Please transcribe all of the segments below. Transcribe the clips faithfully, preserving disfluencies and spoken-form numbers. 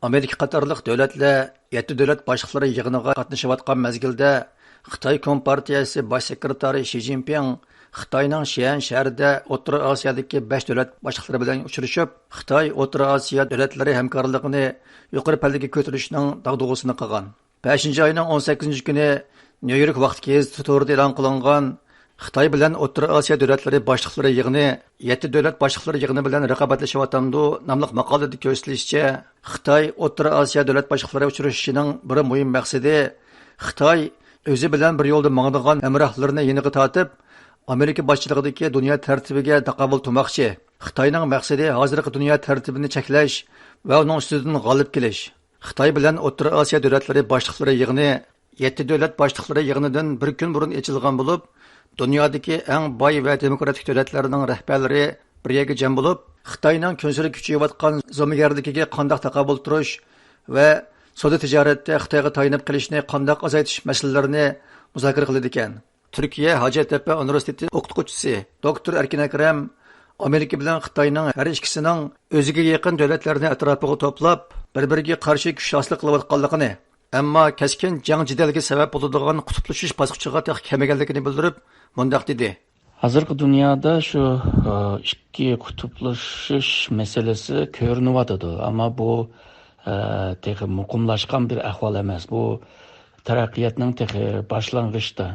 ئامېرىكا قاتارلىق دۆلەتلەر يەتتە دۆلەت باشلىقلىرى يىغىنىغا قاتنىشىۋاتقان مەزگىلدە، خىتاي كومپارتىيەسى باش سېكرېتارى شى جىنپىڭ خىتاينىڭ شيەن شەھىرىدە ئوتتۇرا ئاسىيادىكى بەش دۆلەت باشلىقلىرى بىلەن ئۇچرىشىپ، خىتاي ئوتتۇرا ئاسىيا دۆلەتلىرى ھەمكارلىقىنى يۇقىرى پەللىگە كۆتۈرۈشنىڭ داغدۇغىسىنى قىلغان. بەشىنچى ئاينىڭ ئون سەككىزىنچى كۈنى نيۇ يورك ۋاقتى گېزىتى تورىدا ئېلان قىلىنغان خىتاي بىلەن ئوتتۇرا ئاسىيا دۆلەتلىرى باشلىقلىرى يىغىنى يەتتە دۆلەت باشلىقلىرى يىغىنى بىلەن رىقابەتلىشىۋاتامدۇ ناملىق ماقالىدە كۆرسىتىلىشىچە، خىتاي ئوتتۇرا ئاسىيا دۆلەت باشلىقلىرى ئۇچرىشىشىنىڭ بىر مۇھىم مەقسىتى خىتاي ئۆزى بىلەن بىر يولدا ماڭىدىغان ھەمراھلىرىنى يېنىغا تارتىپ، ئامېرىكا باشچىلىقىدىكى دۇنيا تەرتىپىگە تاقابىل تۇرماقچى. خىتاينىڭ مەقسىتى ھازىرقى دۇنيا تەرتىپىنى چەكلەش ۋە ئۇنىڭ ئۈستىدىن غالىب كېلىش. خىتاي بىلەن ئوتتۇرا ئاسىيا دۆلەتلىرى باشلىقلىرى يىغىنى يەتتە دۆلەت باشلىقلىرى يىغىنىدىن بىر كۈن بۇرۇن ئېچىلغان بولۇپ، دۇنيادىكى ئەڭ باي ۋە دېموكراتىك دۆلەتلەرنىڭ رەھبەرلىرى بىر يەرگە جەم بولۇپ، خىتاينىڭ كۈنسېرى كۈچىيىۋاتقان زومىگەرلىكىگە قانداق تاقابىل تۇرۇش ۋە سودا تىجارەتتە خىتايغا تايىنىپ قېلىشنى قانداق ئازايتىش مەسىلىلىرىنى مۇزاكىرە قىلىدىكەن. تۈركىيە ھاجەتتەپە ئۇنىۋېرسىتېتى ئوقۇتقۇچىسى دوكتور ئەركىن ئەكرەم ئامېرىكا بىلەن خىتاينىڭ ھەر ئىككىسىنىڭ ئۆزىگە يېقىن دۆلەتلەرنى ئەتراپىغا توپلاپ، بىر-بىرىگە قارشى كۈچ ھاسىل قىلىۋاتقانلىقىنى، ئەمما كەسكىن جەڭ جېدەلگە سەۋەب بولىدىغان قۇتۇپلىشىش باسقۇچىغا تېخى كەلمىگەنلىكىنى بىلدۈرۈپ، مۇنداق دېدى. ھازىرقى دۇنيادا شۇ، ئى، ئىككى قۇتۇپلىشىش مەسىلىسى كۆرۈنۈۋاتىدۇ، ئەمما بۇ، ئى، تېخى مۇقىملاشقان بىر ئەھۋال ئەمەس. بۇ تەرەققىياتنىڭ تېخى باشلانغۇچىدا.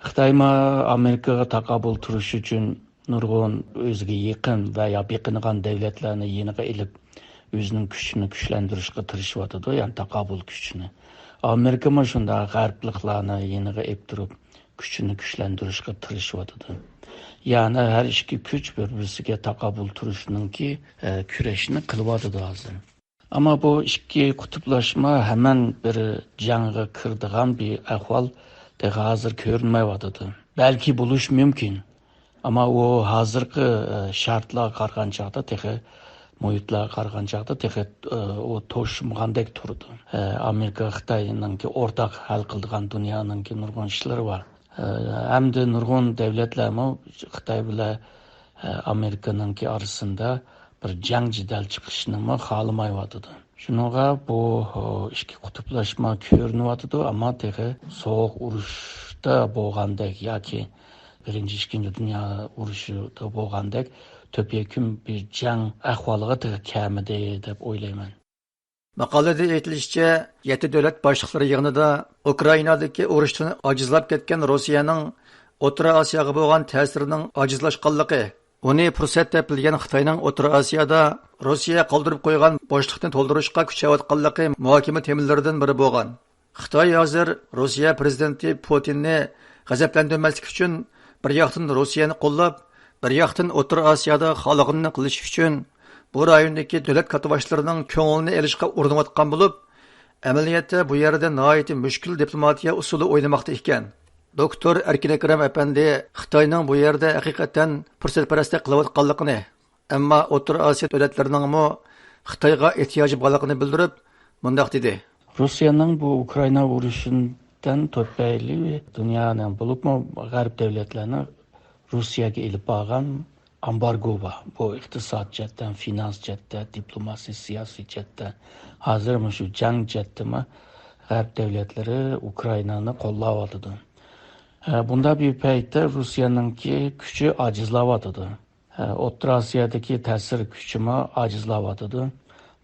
خىتايمۇ ئامېرىكىغا تاقابىل تۇرۇش ئۈچۈن نۇرغۇن ئۆزىگە يېقىن ۋە يا بېقىنغان دۆلەتلەرنى يېنىغا ئېلىپ، ئۆزىنىڭ كۈچىنى كۈچلەندۈرۈشكە تىرىشىۋاتىدۇ، يەنى تاقابىل كۈچىنى. ئامېرىكىمۇ شۇنداق غەربلىكلارنى يېنىغا ئېلىپ تۇرۇپ، كۈچىنى كۈچلەندۈرۈشكە تىرىشىۋاتىدۇ. يەنى ھەر ئىككى كۈچ بىر-بىرسىگە تاقابىل تۇرۇشنىڭكى، ئە، كۈرەشنى قىلىۋاتىدۇ ھازىر. ئەمما بۇ ئىككى قۇتۇپلاشما ھەمەن بىر جەڭگە كىرىدىغان بىر ئەھۋال تېخى ھازىر كۆرۈنمەيۋاتىدۇ. بەلكى بولۇشى مۇمكىن. ئەمما ئۇ ھازىرقى، ئە، شارتلارغا قارىغان چاغدا تېخى، مۇھىتلارغا قارىغان چاغدا تېخى، ئە، ئۇ توشمىغاندەك تۇرىدۇ. ئە، ئامېرىكا خىتاينىڭكى ئورتاق ھەل قىلىدىغان دۇنيانىڭكى نۇرغۇن ئىشلىرى بار. ئە، ھەمدە نۇرغۇن دۆلەتلەرمۇ خىتاي بىلەن، ئە، ئامېرىكىنىڭكى ئارىسىدا بىر جەڭ جېدەل چىقىشنىمۇ خالىمايۋاتىدۇ. شۇنىڭغا بۇ، ئىككى قۇتۇپلاشما كۆرۈنۈۋاتىدۇ، ئەمما تېخى سوغۇق ئۇرۇشتا بولغاندەك ياكى بىرىنچى، ئىككىنچى دۇنيا ئۇرۇشىدا بولغاندەك تۆپيەكۈن بىر جەڭ ئەھۋالىغا تېخى كەلمىدى دەپ ئويلايمەن. ماقالىدە ئېيتىلىشىچە، يەتتە دۆلەت باشلىقلىرى يىغىنىدا ئۇكرائىنادىكى ئۇرۇشتىن ئاجىزلاپ كەتكەن روسىيەنىڭ ئوتتۇرا ئاسىياغا بولغان تەسىرىنىڭ ئاجىزلاشقانلىقى، ئۇنى پۇرسەت دەپ بىلگەن خىتاينىڭ ئوتتۇرا ئاسىيادا روسىيە قالدۇرۇپ قويغان بوشلۇقنى تولدۇرۇشقا كۈچەۋاتقانلىقى مۇھاكىمە تېمىلىرىدىن بىرى بولغان. خىتاي ھازىر روسىيە پىرېزىدېنتى پۇتىننى غەزەپلەندۈرمەسلىك ئۈچۈن، بىر ياقتىن روسىيەنى قوللاپ، بىر ياقتىن ئوتتۇرا ئاسىيادا خالىغىنىنى قىلىش ئۈچۈن، بۇ رايوندىكى دۆلەت كاتتىباشلىرىنىڭ كۆڭلىنى ئېلىشقا ئۇرۇنۇۋاتقان بولۇپ، ئەمەلىيەتتە بۇ يەردە ناھايىتى مۈشكۈل دىپلوماتىيە ئۇسۇلى ئوينىماقتا ئىكەن. دوكتور ئەركىن ئەكرەم ئەپەندى خىتاينىڭ بۇ يەردە ھەقىقەتەن پۇرسەتپەرەسلىك قىلىۋاتقانلىقىنى، ئەمما ئوتتۇرا ئاسىيا دۆلەتلىرىنىڭمۇ خىتايغا ئېھتىياجى بارلىقىنى بىلدۈرۈپ، مۇنداق دېدى. روسىيەنىڭ بۇ ئۇكرائىنا ئۇرۇشىدىن تۆپەيلى دۇنيانىڭ، بولۇپمۇ غەرب دۆلەتلەرنىڭ روسىيەگە ئېلىپ بارغان ئامبارگو بار. بۇ ئىقتىساد جەھەتتىن، فىنانس جەھەتتە، دىپلوماسىيە، سىياسىي جەھەتتە، ھازىر مۇشۇ جەڭ جەھەتتىمۇ غەرب دۆلەتلىرى ئۇكرائىنانى قوللاۋاتىدۇ. ھە، بۇنداق بىر پەيتتە روسىيەنىڭكى كۈچى ئاجىزلاۋاتىدۇ. ھە، ئوتتۇرا ئاسىيادىكى تەسىر كۈچىمۇ ئاجىزلاۋاتىدۇ.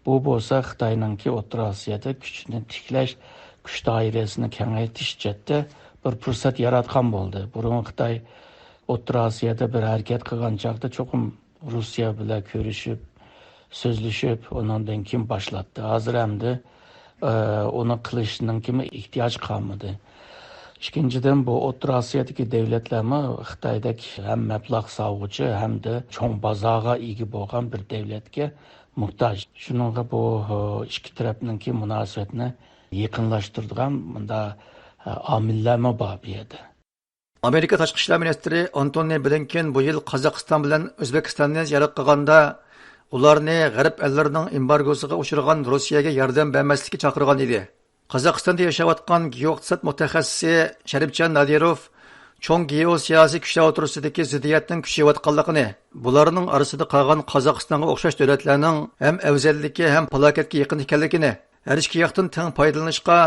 بۇ بولسا خىتاينىڭكى ئوتتۇرا ئاسىيادا كۈچىنى تىكلەش، كۈچ دائىرىسىنى كېڭەيتىش جەھەتتە بىر پۇرسەت ياراتقان بولدى. بۇرۇن خىتاي ئوتتۇرا ئاسىيادا بىر ھەرىكەت قىلغان چاغدا چوقۇم روسىيە بىلەن كۆرۈشۈپ، سۆزلىشىپ، ئۇنىڭدىن كېيىن باشلاتتى. ھازىر ئەمدى، ئە، ئۇنى قىلىشنىڭكىمۇ ئېھتىياج قالمىدى. ئىككىنچىدىن، بۇ ئوتتۇرا ئاسىيادىكى دۆلەتلەرمۇ خىتايدەك ھەم مەبلەغ سالغۇچى، ھەمدە چوڭ بازارغا ئىگە بولغان بىر دۆلەتكە موھتاج. شۇنىڭغا بۇ، ئە، ئىككى تەرەپنىڭكى مۇناسىۋەتنى يېقىنلاشتۇرىدىغان مۇنداق، ئە، ئامىللارمۇ بار بۇ يەردە. ئامېرىكا تاشقى ئىشلار مىنىستىرى ئانتونى بلىنكېن بۇ يىل قازاقىستان بىلەن ئۆزبېكىستاننى زىيارەت قىلغاندا، ئۇلارنى غەرب ئەللىرىنىڭ ئېمبارگوسىغا ئۇچرىغان روسىيەگە ياردەم بەرمەسلىككە چاقىرغان ئىدى. قازاقىستاندا ياشاۋاتقان گېئوئىقتىساد مۇتەخەسسىسى شەرىپجان نادىروف چوڭ گېئوسىياسىي كۈچلەر ئوتتۇرىسىدىكى زىددىيەتنىڭ كۈچىيىۋاتقانلىقىنى، بۇلارنىڭ ئارىسىدا قالغان قازاقىستانغا ئوخشاش دۆلەتلەرنىڭ ھەم ئەۋزەللىكى، ھەم پالاكەتكە يېقىن ئىكەنلىكىنى، ھەر ئىككى ياقتىن تەڭ پايدىلىنىشقا،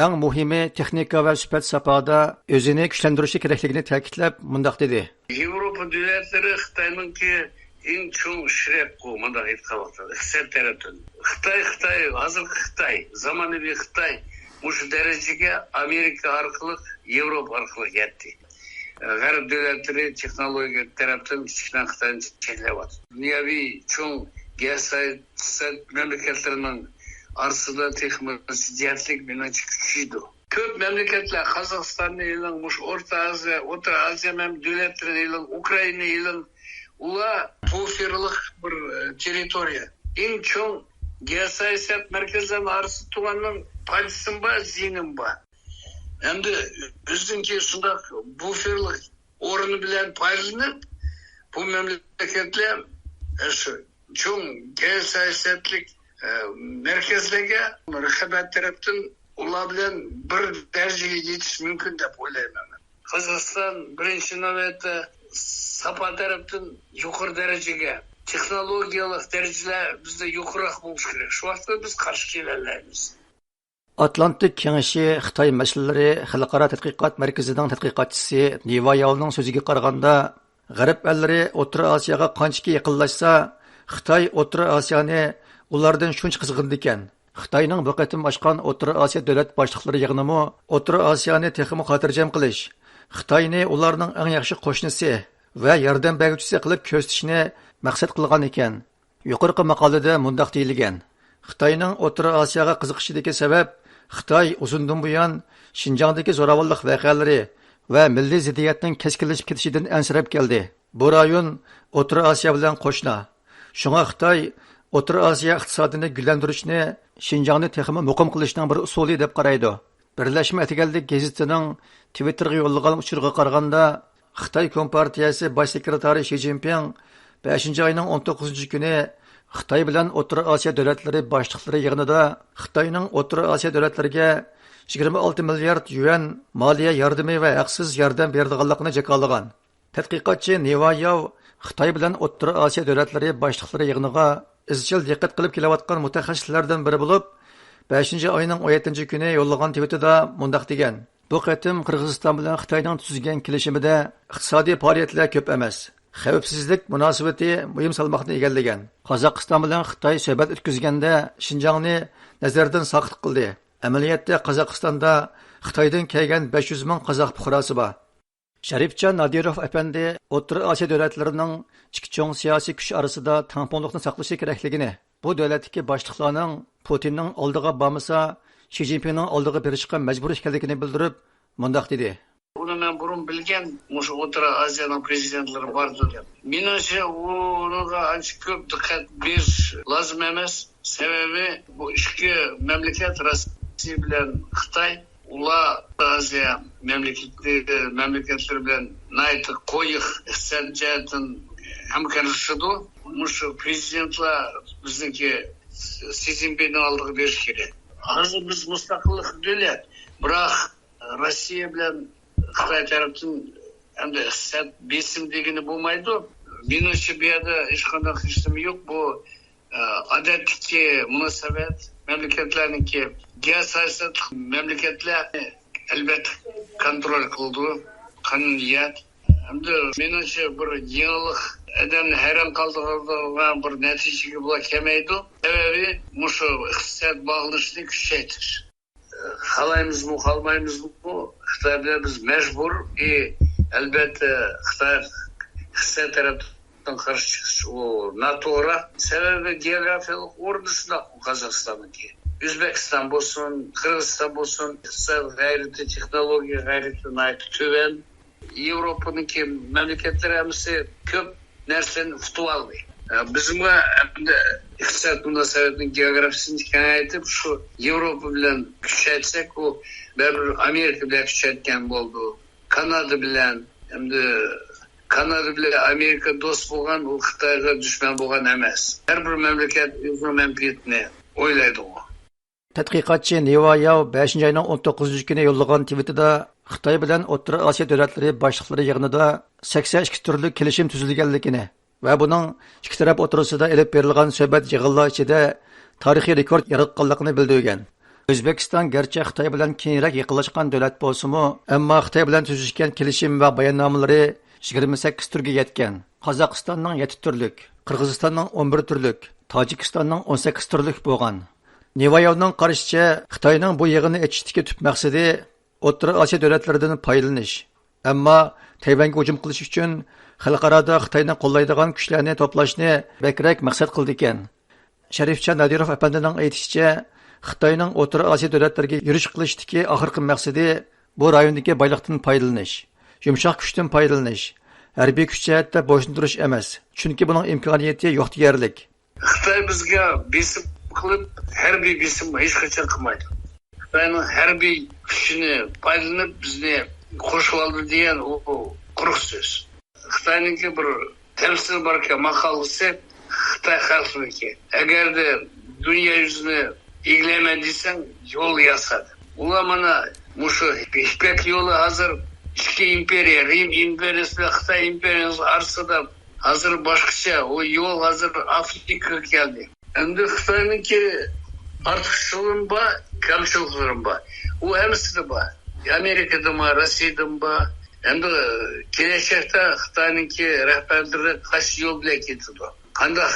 ئەڭ مۇھىمى تېخنىكا ۋە سۈپەت ساپادا ئۆزىنى كۈچلەندۈرۈشى كېرەكلىكىنى تەكىتلەپ، مۇنداق دېدى. ياۋروپا دۆلەتلىرى خىتاينىڭكى ئەڭ چوڭ ئىشرەپقۇ، مۇنداق ئېيتقان ۋاقتىدا، ئىقتىساد تەرەپتىن. خىتاي، خىتاي، ھازىرقى خىتاي، زامانىۋى خىتاي مۇشۇ دەرىجىگە ئامېرىكا ئارقىلىق، ياۋروپا ئارقىلىق يەتتى. غەرب دۆلەتلىرى تېخنولوگىيە تەرەپتىن كىچىككىنە خىتاينى چەكلەۋاتىدۇ. دۇنياۋى چوڭ گەس مەملىكەتلىرىنىڭ ئارىسىدا تېخىمۇ زىددىيەتلىك، مېنىڭچە، كۈچىيىدۇ. كۆپ مەملىكەتلەر، قازاقىستاننى ئېلىڭ، مۇشۇ ئورتا ئازىيا، ئوتتۇرا ئازىيا مەم-، دۆلەتلىرىنى ئېلىڭ، ئۇكرائىنانى ئېلىڭ، ئۇلار بۇفېرلىق بىر، ئە، تېررىتورىيە. ئەڭ چوڭ گېئوسىياسەت مەركەزلىرىنىڭ ئارىسىدا تۇرغاننىڭ پايدىسىمۇ بار، زىيىنىمۇ بار. ئەمدى ئۆزىنىڭكى شۇنداق بۇفېرلىق ئورنى بىلەن پايدىلىنىپ، بۇ مەملىكەتلەر، ئە، شۇ چوڭ گېئوسىياسەتلىك، ئە، مەركەزلەرگە رىقابەت تەرەپتىن ئۇلار بىلەن بىر دەرىجىگە يېتىش مۇمكىن دەپ ئويلايمەن مەن. قازاقىستان بىرىنچى نۆۋەتتە ساپا تەرەپتىن يۇقىرى دەرىجىگە، تېخنولوگىيەلىك دەرىجىلەر بىزدە يۇقىرىراق بولۇشى كېرەك. شۇ ۋاقىتتا بىز قارشى كېلەلەيمىز. ئاتلانتىك كېڭىشى خىتاي مەسىلىلىرى خەلقئارا تەتقىقات مەركىزىنىڭ تەتقىقاتچىسى نىۋا ياۋنىڭ سۆزىگە قارىغاندا، غەرب ئەللىرى ئوتتۇرا ئاسىياغا قانچىكى يېقىنلاشسا، خىتاي ئوتتۇرا ئاسىيانى ئۇلاردىن شۇنچە قىزغىنىدىكەن. خىتاينىڭ بۇ قېتىم ئاچقان ئوتتۇرا ئاسىيا دۆلەت باشلىقلىرى يىغىنىمۇ ئوتتۇرا ئاسىيانى تېخىمۇ خاتىرجەم قىلىش، خىتاينى ئۇلارنىڭ ئەڭ ياخشى قوشنىسى ۋە ياردەم بەرگۈچىسى قىلىپ كۆرسىتىشنى مەقسەت قىلغان ئىكەن. يۇقىرىقى ماقالىدە مۇنداق دېيىلگەن: خىتاينىڭ ئوتتۇرا ئاسىياغا قىزىقىشىدىكى سەۋەب، خىتاي ئۇزۇندىن بۇيان شىنجاڭدىكى زوراۋانلىق ۋەقەلىرى ۋە مىللىي زىددىيەتنىڭ كەسكىنلىشىپ كېتىشىدىن ئەنسىرەپ كەلدى. بۇ رايون ئوتتۇرا ئاسىيا بىلەن قوشنا. شۇڭا خىتاي ئوتتۇرا ئاسىيا ئىقتىسادىنى گۈللەندۈرۈشنى، شىنجاڭنى تېخىمۇ مۇقىم قىلىشنىڭ بىر ئۇسۇلى دەپ قارايدۇ. بىرلەشمە ئەتىگەنلىك گېزىتىنىڭ تىۋىتتېرغا يوللىغان ئۇچۇرىغا قارىغاندا، خىتاي كومپارتىيەسى باش سېكرېتارى شى جىنپىڭ بەشىنچى ئاينىڭ ئون توققۇزىنچى كۈنى خىتاي بىلەن ئوتتۇرا ئاسىيا دۆلەتلىرى باشلىقلىرى يىغىنىدا خىتاينىڭ ئوتتۇرا ئاسىيا دۆلەتلىرىگە يىگىرمە ئالتە مىليارد يۈەن مالىيە ياردىمى ۋە ھەقسىز ياردەم بېرىدىغانلىقىنى جاكارلىغان. تەتقىقاتچى نىۋا ياۋ خىتاي بىلەن ئوتتۇرا ئاسىيا دۆلەتلىرى باشلىقلىرى يىغىنىغا ئىزچىل دىققەت قىلىپ كېلىۋاتقان مۇتەخەسسىسلەردىن بىرى بولۇپ، بەشىنچى ئاينىڭ ئون يەتتىنچى كۈنى يوللىغان تىۋىتىدا مۇنداق دېگەن: بۇ قېتىم قىرغىزىستان بىلەن خىتاينىڭ تۈزگەن كېلىشىمىدە ئىقتىسادىي پائالىيەتلەر كۆپ ئەمەس، خەۋپسىزلىك مۇناسىۋىتى مۇھىم سالماقنى ئىگىلىگەن. قازاقىستان بىلەن خىتاي سۆھبەت ئۆتكۈزگەندە شىنجاڭنى نەزەردىن ساقىت قىلدى. ئەمەلىيەتتە قازاقىستاندا خىتايدىن كەلگەن بەش يۈز مىڭ قازاق پۇقراسى بار. شەرىپجان نادىروف ئەپەندى ئوتتۇرا ئاسىيا دۆلەتلىرىنىڭ ئىككى چوڭ سىياسىي كۈچ ئارىسىدا تەڭپۇڭلۇقنى ساقلىشى كېرەكلىكىنى، بۇ دۆلەتتىكى باشلىقلارنىڭ پۇتىننىڭ ئالدىغا بارمىسا، شى جىنپىڭنىڭ ئالدىغا بېرىشقا مەجبۇر ئىكەنلىكىنى بىلدۈرۈپ، مۇنداق دېدى. ئۇنى مەن بۇرۇن بىلگەن، مۇشۇ ئوتتۇرا ئازىيانىڭ پرېزىدېنتلىرى باردۇ دەپ. مېنىڭچە، ئۇنىڭغا ئانچە كۆپ دىققەت بېرىش لازىم ئەمەس. سەۋەبى، بۇ ئىككى مەملىكەت، روسىيە بىلەن خىتاي، ئۇلار ئازىيا مەملىكەتلىرى، مەملىكەتلىرى بىلەن ناھايىتى قويۇق ئىقتىساد جەھەتتىن ھەمكارلىشىدۇ. مۇشۇ پرېزىدېنتلار بىزنىڭكى سى جىنپىڭنىڭ ئالدىغا بېرىشى كېرەك. ھازىر بىز مۇستەقىل دۆلەت، بىراق روسىيە بىلەن خىتاي تەرەپتىن ئەمدى ئىقتىساد بېسىم دېگىلى بولمايدۇ. مېنىڭچە، بۇ يەردە ھېچقانداق ھېچنېمە يوق. بۇ ئادەتتىكى مۇناسىۋەت، مەملىكەتلەرنىڭكى، گېئوسىياسەتلىك مەملىكەتلەر ئەلۋەتتە كونترول قىلىدۇ، قانۇنىيەت. ئەمدى مېنىڭچە، بىر يېڭىلىق ئادەمنى ھەيران قالدۇرىدىغان بىر نەتىجىگە بۇلار كەلمەيدۇ. سەۋەبى مۇشۇ ئىقتىساد باغلىنىشىنى كۈچەيتىش. خالايمىزمۇ، خالىمايمىزمۇ، خىتاي بىلەن بىز مەجبۇر. ئى، ئەلۋەتتە، خىتاي، خىتاي تەرەپتىن قارشى چىقىش ئۇ ناتوغرا. سەۋەبى گېئوگرافىيەلىك ئورنى شۇنداق، قازاقىستاننىڭكى. ئۆزبېكىستان بولسۇن، قىرغىزىستان بولسۇن، ئىقتىساد غەيرىتى، تېخنولوگىيە غەيرىتى ناھايىتى تۆۋەن. ياۋروپىنىڭكى مەملىكەتلىرى ھەممىسى كۆپ نەرسىلەرنى ئۇتۇۋالدى. ئە، بىزمۇ ئەمدى ئىقتىساد مۇناسىۋەتنىڭ گېئوگرافىيىسىنى كېڭەيتىپ، شۇ ياۋروپا بىلەن كۈچەيتسەك، ئۇ بەرىبىر ئامېرىكا بىلەن كۈچەيتكەن بولىدۇ. كانادا بىلەن، ئەمدى كانادا بىلەن ئامېرىكا دوست بولغان، ئۇ خىتايغا دۈشمەن بولغان ئەمەس. ھەر بىر مەملىكەت ئۆزىنىڭ مەنپەئەتىنى ئويلايدىغۇ. تەتقىقاتچى نىۋا ياۋ بەشىنچى ئاينىڭ ئون توققۇزىنچى كۈنى يوللىغان تىۋىتىدا خىتاي بىلەن ئوتتۇرا ئاسىيا دۆلەتلىرى باشلىقلىرى يىغىنىدا سەكسەن ئىككى تۈرلۈك كېلىشىم تۈزۈلگەنلىكىنى ۋە بۇنىڭ ئىككى تەرەپ ئوتتۇرىسىدا ئېلىپ بېرىلغان سۆھبەت يىغىنلار ئىچىدە تارىخىي رېكورت ياراتقانلىقىنى بىلدۈرگەن. ئۆزبېكىستان گەرچە خىتاي بىلەن كېيىنرەك يېقىنلاشقان دۆلەت بولسىمۇ، ئەمما خىتاي بىلەن تۈزۈشكەن كېلىشىم ۋە باياننامىلىرى يىگىرمە سەككىز تۈرگە يەتكەن. قازاقىستاننىڭ يەتتە تۈرلۈك، قىرغىزىستاننىڭ ئون بىر تۈرلۈك، تاجىكىستاننىڭ ئون سەككىز تۈرلۈك بولغان. نېۋايوۋنىڭ قارىشىچە، خىتاينىڭ بۇ يىغىننى ئېچىشتىكى تۈپ مەقسىتى ئوتتۇرا ئاسىيا دۆلەتلىرىدىن پايدىلىنىش، ئەمما تەيۋەنگە ھۇجۇم قىلىش ئۈچۈن خەلقئارادا خىتاينى قوللايدىغان كۈچلەرنى توپلاشنى بەكرەك مەقسەت قىلىدىكەن. شەرىپجان نادىروف ئەپەندىنىڭ ئېيتىشىچە، خىتاينىڭ ئوتتۇرا ئاسىيا دۆلەتلىرىگە يۈرۈش قىلىشتىكى ئاخىرقى مەقسىتى بۇ رايوندىكى بايلىقتىن پايدىلىنىش، يۇمشاق كۈچتىن پايدىلىنىش، ھەربىي كۈچ جەھەتتە بويسۇندۇرۇش ئەمەس، چۈنكى بۇنىڭ ئىمكانىيىتى يوق دېيەرلىك. خىتاي بىزگە بېسىم قىلىپ، ھەربىي بېسىم ھېچقاچان قىلمايدۇ. خىتاينىڭ ھەربىي كۈچىنى پايدىلىنىپ، بىزنى قورشىۋالدى دېگەن ئۇ قۇرۇق سۆز. خىتاينىڭكى بىر تەمسىلى باركەن، ماقالىسى خىتاي خەلقىنىڭكى. ئەگەردە دۇنيا يۈزىنى ئىگىلەيمەن دېسەڭ، يول ياسا. ئۇلار مانا مۇشۇ يىپەك يولى ھازىر ئىككى ئىمپېرىيە، رىم ئىمپېرىيىسى بىلەن خىتاي ئىمپېرىيىسى ئارىسىدا ھازىر باشقىچە. ئۇ يول ھازىر ئافرىكىغا كەلدى. ئەمدى خىتاينىڭكى ئارتۇقچىلىقىمۇ بار، كەمچىلىكلىرىمۇ بار. ئۇ ھەممىسىدە بار. ئامېرىكىدىمۇ بار، روسىيەدىمۇ بار. ئەمدى كېلەچەكتە خىتاينىڭكى رەھبەرلىرى قايسى يول بىلەن كېتىدۇ؟ قانداق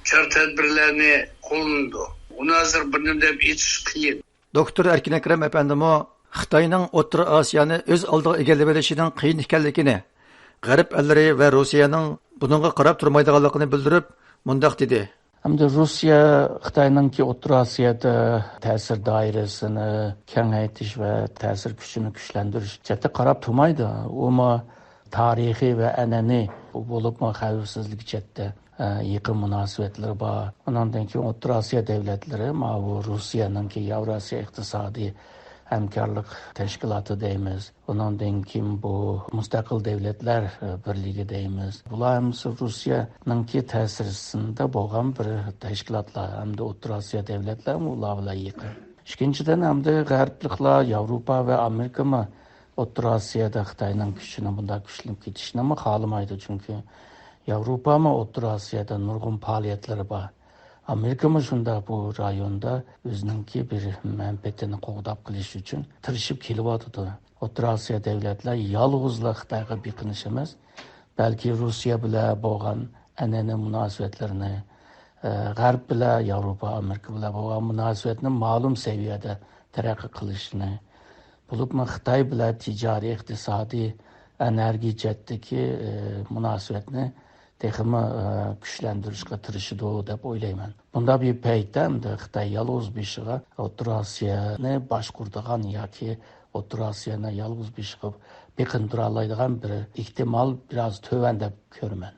چارە تەدبىرلەرنى قوللىنىدۇ؟ ئۇنى ھازىر بىر نېمە دەپ ئېيتىش قىيىن. دوكتور ئەركىن ئەكرەم ئەپەندىمۇ خىتاينىڭ ئوتتۇرا ئاسىيانى ئۆز ئالدىغا ئىگىلىۋېلىشىنىڭ قىيىن ئىكەنلىكىنى، غەرب ئەللىرى ۋە روسىيەنىڭ بۇنىڭغا قاراپ تۇرمايدىغانلىقىنى بىلدۈرۈپ، مۇنداق دېدى. ئەمدى روسىيە خىتاينىڭكى ئوتتۇرا ئاسىيادا تەسىر دائىرىسىنى كېڭەيتىش ۋە تەسىر كۈچىنى كۈچلەندۈرۈش جەھەتتە قاراپ تۇرمايدۇ. ئۇمۇ تارىخىي ۋە ئەنئەنىۋى بولۇپمۇ خەۋپسىزلىك جەھەتتە، ئە، يېقىن مۇناسىۋەتلىرى بار. ئۇنىڭدىن كېيىن ئوتتۇرا ئاسىيا دۆلەتلىرى، ماۋۇ روسىيەنىڭكى ياۋراسىيا ئىقتىسادىي ھەمكارلىق تەشكىلاتى دەيمىز. ئۇنىڭدىن كېيىن بۇ مۇستەقىل دۆلەتلەر، ئە، بىرلىكى دەيمىز. بۇلار ھەممىسى روسىيەنىڭكى تەسىرىسىندە بولغان بىر تەشكىلاتلار ھەمدە ئوتتۇرا ئاسىيا دۆلەتلەرمۇ ئۇلار بىلەن يېقىن. ئىككىنچىدىن، ئەمدى غەربلىكلەر، ياۋروپا ۋە ئامېرىكىمۇ ئوتتۇرا ئاسىيادا خىتاينىڭ كۈچىنى بۇنداق كۈچلىنىپ كېتىشىنىمۇ خالىمايدۇ، چۈنكى ياۋروپامۇ ئوتتۇرا ئاسىيادا نۇرغۇن پائالىيەتلىرى بار. ئامېرىكىمۇ شۇنداق بۇ رايوندا ئۆزىنىڭكى بىر مەنپەئەتىنى قوغداپ قېلىش ئۈچۈن تىرىشىپ كېلىۋاتىدۇ. ئوتتۇرا ئاسىيا دۆلەتلەر يالغۇزلا خىتايغا بېقىنىش ئەمەس، بەلكى روسىيە بىلەن بولغان ئەنئەنىۋى مۇناسىۋەتلىرىنى، ئە، غەرب بىلەن، ياۋروپا، ئامېرىكا بىلەن بولغان مۇناسىۋەتنى مالۇم سەۋىيەدە تەرەققىي قىلىشىنى، بولۇپمۇ خىتاي بىلەن تىجارىي، ئىقتىسادىي، ئېنېرگىيە جەھەتتىكى، ئى، مۇناسىۋەتنى تېخىمۇ، ئى، كۈچلەندۈرۈشكە تىرىشىدۇ دەپ ئويلايمەن. بۇنداق بىر پەيتتە ئەمدى خىتاي يالغۇز بېشىغا ئوتتۇرا ئاسىيانى باشقۇرىدىغان ياكى ئوتتۇرا ئاسىيانى يالغۇز بېشىغا بېقىندۇرالايدىغان بىر ئېھتىمال بىراز تۆۋەن دەپ كۆرىمەن.